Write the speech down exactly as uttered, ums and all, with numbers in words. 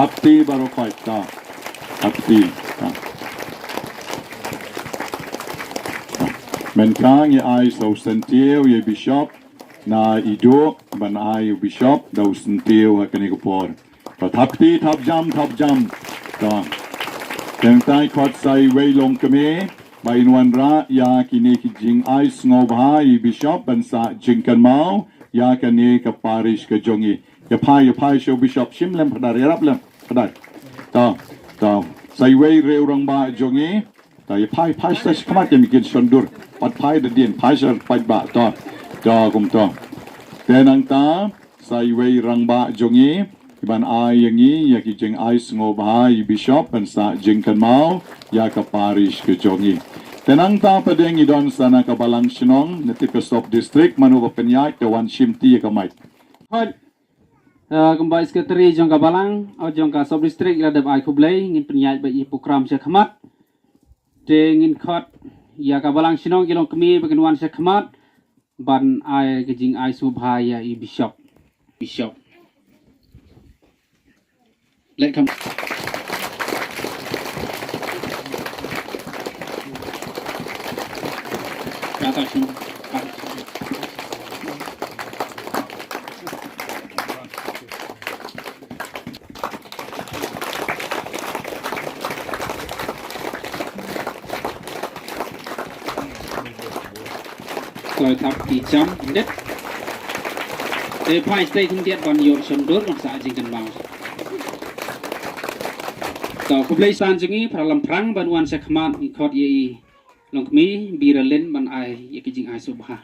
Hapti baroh khoit ta. Hapti. Ta. Mynta ngi ai sa u syntiew ïa i Bishop na i Duh ban ai u Bishop da u syntiew ha kane ka por. Ta thap kti, thap jam, thap jam. Ta. Tang tai khot sa iwei longkmie ba in wanrah ïa kine ki jingai sngewbha ïa i Bishop ban sah jingkynmaw ïa kane ka parish ka jong i. Ïa phai, ïa phai sha u Bishop, shim lem khadar, ïarap lem khadar. Ta, ta. Sa iwei riew rangbah jong i. Ta ïa phai, phai sha khmat ïa mi kin shon dur. Pat phai da dien, phai sha paidbah. Ta, ta kumta. Te nangta sa iwei rangbah jong i, i ban ai ïa ngi ïa ki jingai sngewbha ïa i Bishop ban sah jingkynmaw ïa ka parish ka jong i. Te nangta pat de ngi don sa na ka balang shnong, na tip ka sub district, mano ba pynïaid te wan shim ti ïa ka mic. Hoi. Eh, kumba i secretary jong ka balang, o jong ka sub district, i la dep ai khublei, ngin pynïaid beit ïa i program sha khmat. Te ngin khot ïa ka balang shnong, ki longkmie ba kin wan sha khmat ban ai ka jingai sngewbha ïa i Bishop. Bishop. Leh kam. Kata shnong. Kloi thap ki jam dep. Te phai stay khyndiat ban ïoh shon dur ban sah jingkynmaw. To khublei san jong i, para lamphrang ban wan sha khmat, ngi khot ïa i longkmie Biralin ban ai ïa ki jingai sngewbha.